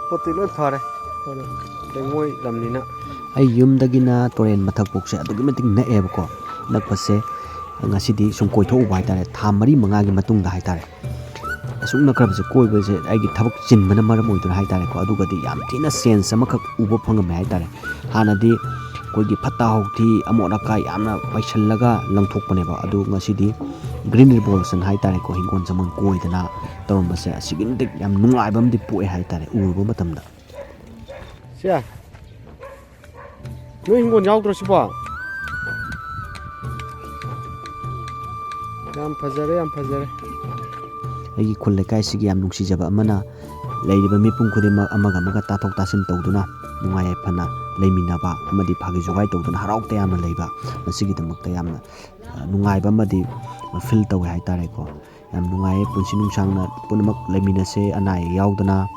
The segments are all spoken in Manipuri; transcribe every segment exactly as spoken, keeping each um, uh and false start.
ꯄꯣꯠꯇꯤ ꯂꯣꯏ ꯐꯔꯦ꯫ ꯂꯩꯉꯣꯏ ꯂꯝꯅꯤꯅ꯫ ꯑꯩ ꯌꯨꯝꯗꯒꯤꯅ ꯇꯨꯔꯦꯟ ꯃꯊꯛ ꯄꯣꯛꯁꯦ ꯑꯗꯨꯛꯀꯤ ꯃꯇꯤꯛ ꯅꯛꯑꯦꯕꯀꯣ꯫ ꯅꯛꯄꯁꯦ ꯉꯁꯤꯗꯤ ꯁꯨꯝ ꯀꯣꯏꯊꯣꯛꯎꯕ ꯍꯥꯏꯇꯥꯔꯦ꯫ ꯊꯥ ꯃꯔꯤ ꯃꯉꯥꯒꯤ ꯃꯇꯨꯡꯗ ꯍꯥꯏꯇꯥꯔꯦ꯫ ꯑꯁꯨꯛ ꯅꯛꯈ꯭ꯔꯕꯁꯦ ꯀꯣꯏꯕꯁꯦ ꯑꯩꯒꯤ ꯊꯕꯛ ꯆꯤꯟꯕꯅ ꯃꯔꯝ ꯑꯣꯏꯗꯨꯅ ꯍꯥꯏꯇꯥꯔꯦꯀꯣ꯫ ꯑꯗꯨꯒꯗꯤ ꯌꯥꯝ ꯊꯤꯅ change ꯑꯃꯈꯛ ꯎꯕ ꯐꯪꯉꯝꯃꯦ ꯍꯥꯏꯇꯥꯔꯦ꯫ ꯍꯥꯟꯅꯗꯤ ꯑꯩꯈꯣꯏꯒꯤ ꯐꯠꯇ ꯍꯥꯎꯊꯤ ꯑꯃꯣꯠ ꯑꯀꯥꯏ ꯌꯥꯝꯅ ꯄꯩꯁꯜꯂꯒ ꯂꯪꯊꯣꯛꯄꯅꯦꯕ꯫ ꯑꯗꯨ ꯉꯁꯤꯗꯤ green revolution ꯍꯥꯏꯇꯥꯔꯦꯀꯣ꯫ ꯍꯤꯡꯒꯣꯜ ꯁꯝꯕꯜ ꯀꯣꯏꯗꯅ ꯇꯧꯔꯝꯕꯁꯦ ꯑꯁꯤꯒꯤ ꯃꯇꯤꯛ ꯌꯥꯝ ꯅꯨꯡꯉꯥꯏꯕ ꯑꯃꯗꯤ ꯄꯣꯛꯑꯦ ꯍꯥꯏꯇꯥꯔꯦ ꯎꯔꯨꯕ ꯃꯇꯝꯗ꯫ ꯁꯦ, ꯅꯣꯏ ꯍꯤꯡꯒꯣꯜ ꯌꯥꯎꯗ꯭ꯔꯣ ꯁꯤꯕꯣ? ꯌꯥꯝ ꯐꯖꯔꯦ, ꯌꯥꯝ ꯐꯖꯔꯦ꯫ ꯑꯩꯒꯤ ꯈꯨꯜ ꯂꯩꯀꯥꯏꯁꯤꯒꯤ ꯌꯥꯝ ꯅꯨꯡꯁꯤꯖꯕ ꯑꯃꯅ, ꯂꯩꯔꯤꯕ ꯃꯤꯄꯨꯝ ꯈꯨꯗꯤꯡꯃꯛ ꯑꯃꯒ ꯑꯃꯒ ꯇꯥꯊꯣꯛ ꯇꯥꯁꯤꯟ ꯇꯧꯗꯨꯅ ꯅꯨꯡꯉꯥꯏ ꯌꯥꯏꯐꯅ ꯂꯩꯃꯤꯟꯅꯕ ꯑꯃꯗꯤ ꯐꯥꯒꯤ ꯖꯨꯒꯥꯏ ꯇꯧꯗꯨꯅ ꯍꯔꯥꯎ ꯇꯌꯥꯝꯅ ꯂꯩꯕ, ꯃꯁꯤꯒꯤꯗꯃꯛꯇ ꯌꯥꯝꯅ, ꯑ, ꯅꯨꯡꯉꯥꯏꯕ ꯑꯃꯗꯤ feel ꯇꯧꯋꯦ ꯍꯥꯏꯇꯥꯔꯦꯀꯣ꯫ ꯌꯥꯝ ꯅꯨꯡꯉꯥꯏꯌꯦ꯫ ꯄꯨꯟꯁꯤ ꯅꯨꯡꯁꯥꯡꯅ ꯄꯨꯝꯅꯃꯛ ꯂꯩꯃꯤꯟꯅꯁꯦ, ꯑꯅꯥ ꯑꯌꯦꯛ ꯌꯥꯎꯗꯅ꯫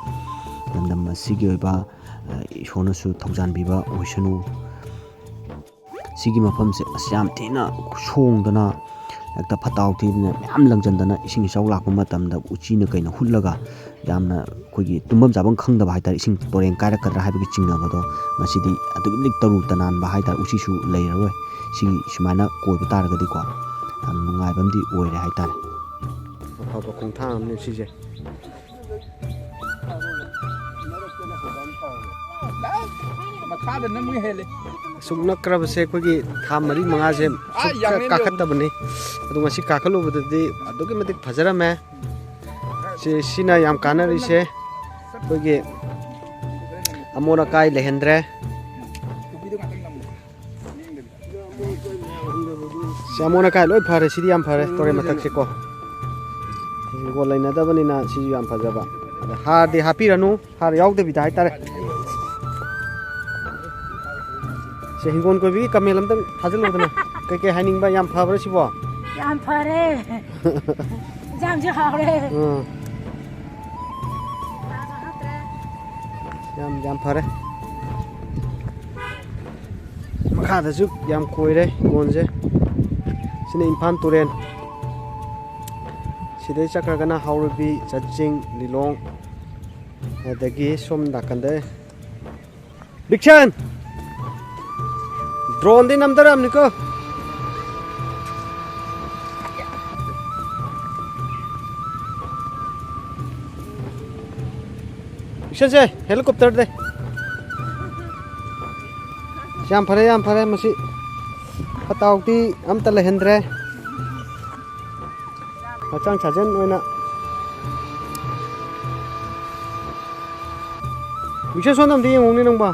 ꯂꯝꯗꯝ ꯑꯁꯤꯒꯤ ꯑꯣꯏꯕ, ꯑ, ꯏꯁꯣꯔꯅꯁꯨ ꯊꯧꯖꯥꯟꯕꯤꯕ ꯑꯣꯏꯁꯅꯨ꯫ ꯁꯤꯒꯤ ꯃꯐꯝꯁꯦ ꯑꯁ ꯌꯥꯝ ꯊꯤꯅ ꯁꯣꯡꯗꯅ, ꯍꯦꯛꯇ ꯐꯠꯇ ꯍꯥꯎꯊꯤꯅ ꯃꯌꯥꯝ ꯂꯪꯁꯤꯟꯗꯅ, ꯏꯁꯤꯡ ꯏꯆꯥꯎ ꯂꯥꯛꯄ ꯃꯇꯝꯗ ꯎꯆꯤꯅ ꯀꯩꯅ ꯍꯨꯠꯂꯒ ꯌꯥꯝꯅ ꯑꯩꯈꯣꯏꯒꯤ ꯇꯨꯝꯐꯝ ꯆꯥꯐꯝ ꯈꯪꯗꯕ ꯍꯥꯏꯇꯥꯔꯦ, ꯏꯁꯤꯡ ꯇꯨꯔꯦꯟ ꯀꯥꯏꯔꯛꯀꯗ꯭ꯔꯥ ꯍꯥꯏꯕꯒꯤ ꯆꯤꯡꯅꯕꯗꯣ ꯉꯁꯤꯗꯤ ꯑꯗꯨꯛꯀꯤ ꯃꯇꯤꯛ ꯇꯔꯨ ꯇꯅꯥꯟꯕ ꯍꯥꯏꯇꯥꯔꯦ, ꯎꯆꯤꯁꯨ ꯂꯩꯔꯔꯣꯏ꯫ ꯁꯤꯒꯤ ꯁꯨꯃꯥꯏꯅ ꯀꯣꯏꯕ ꯇꯥꯔꯒꯗꯤꯀꯣ, ꯌꯥꯝ ꯅꯨꯡꯉꯥꯏꯕ ꯑꯃꯗꯤ ꯑꯣꯏꯔꯦ ꯍꯥꯏꯇꯥꯔꯦ꯫ ꯑꯐꯕ ꯈꯣꯡꯊꯥꯡ ꯑꯃꯅꯤ ꯁꯤꯁꯦ꯫ ꯃꯈꯥꯗ ꯅꯝꯒꯦ ꯍꯦꯜꯂꯦ꯫ ꯑꯁꯨꯛ ꯅꯛꯈ꯭ꯔꯕꯁꯦ ꯑꯩꯈꯣꯏꯒꯤ ꯊꯥ ꯃꯔꯤ ꯃꯉꯥꯁꯦ ꯑꯥ, ꯁꯨꯛ ꯌꯥꯝꯃꯦ ꯀꯥꯈꯠꯇꯕꯅꯤ꯫ ꯑꯗꯣ ꯉꯁꯤ ꯀꯥꯈꯠꯂꯨꯕꯗꯗꯤ ꯑꯗꯨꯛꯀꯤ ꯃꯇꯤꯛ ꯐꯖꯔꯝꯃꯦ꯫ ꯁꯤ, ꯁꯤꯅ ꯌꯥꯝ ꯀꯥꯟꯅꯔꯤꯁꯦ ꯑꯩꯈꯣꯏꯒꯤ ꯑꯃꯣꯠ ꯑꯀꯥꯏ ꯂꯩꯍꯟꯗ꯭ꯔꯦ꯫ ꯁꯤ ꯑꯃꯣꯠ ꯑꯀꯥꯏ ꯂꯣꯏ ꯐꯔꯦ꯫ ꯁꯤꯗꯤ ꯌꯥꯝ ꯐꯔꯦ, ꯇꯨꯔꯦꯟ ꯃꯊꯛꯁꯦꯀꯣ꯫ ꯍꯤꯡꯒꯣꯜ ꯂꯩꯅꯗꯕꯅꯤꯅ ꯁꯤꯁꯨ ꯌꯥꯝ ꯐꯖꯕ꯫ ꯑꯗ ꯍꯥꯔꯗꯤ ꯍꯥꯞꯄꯤꯔꯅꯨ, ꯍꯥꯔ ꯌꯥꯎꯗꯕꯤꯗ ꯍꯥꯏꯇꯥꯔꯦ꯫ ꯁꯦ, ꯍꯤꯡꯒꯣꯜ ꯀꯣꯏꯕꯒꯤ comment ꯑꯝꯇꯪ ꯊꯥꯖꯤꯜꯂꯨꯗꯅ꯫ ꯀꯩꯀꯩ ꯍꯥꯏꯅꯤꯡꯕ? ꯌꯥꯝ ꯐꯕ꯭ꯔꯥ ꯁꯤꯕꯣ? ꯌꯥꯝ ꯐꯔꯦ꯫ ꯏꯟꯖꯥꯡꯁꯨ ꯍꯥꯎꯔꯦ꯫ ꯎꯝ꯫ ꯌꯥꯝ, ꯌꯥꯝ ꯐꯔꯦ꯫ ꯃꯈꯥꯗꯁꯨ ꯌꯥꯝ ꯀꯣꯏꯔꯦ ꯍꯤꯡꯒꯣꯜꯁꯦ꯫ ꯁꯤꯅ ꯏꯝꯐꯥꯜ ꯇꯨꯔꯦꯜ꯫ ꯁꯤꯗꯩ ꯆꯠꯈ꯭ꯔꯒꯅ ꯍꯥꯎꯔꯩꯕꯤ, ꯆꯠꯆꯤꯡ, ꯂꯤꯂꯣꯡ꯫ ꯑꯗꯒꯤ ꯁꯣꯝ ꯅꯥꯀꯟꯗ ꯕꯤꯛꯁꯟ! ꯗ꯭ꯔꯣꯟꯗꯤ ꯅꯝꯗꯔꯝꯅꯤꯀꯣ꯫ ꯕꯤꯛꯁꯟꯁꯦ, ꯍꯦꯂꯤꯀꯣꯞꯇꯔꯗ꯫ ꯌꯥꯝ ꯐꯔꯦ, ꯌꯥꯝ ꯐꯔꯦ꯫ ꯃꯁꯤ ꯐꯠꯇ ꯍꯥꯎꯗꯤ ꯑꯝꯇ ꯂꯩꯍꯟꯗ꯭ꯔꯦ꯫ ꯍꯛꯆꯥꯡ ꯁꯥꯖꯦꯜ ꯑꯣꯏꯅ꯫ ꯕꯤꯛꯁꯟ, ꯁꯣꯝꯗ ꯑꯝꯇ ꯌꯦꯡꯉꯨꯅꯦ ꯅꯪꯕꯣ꯫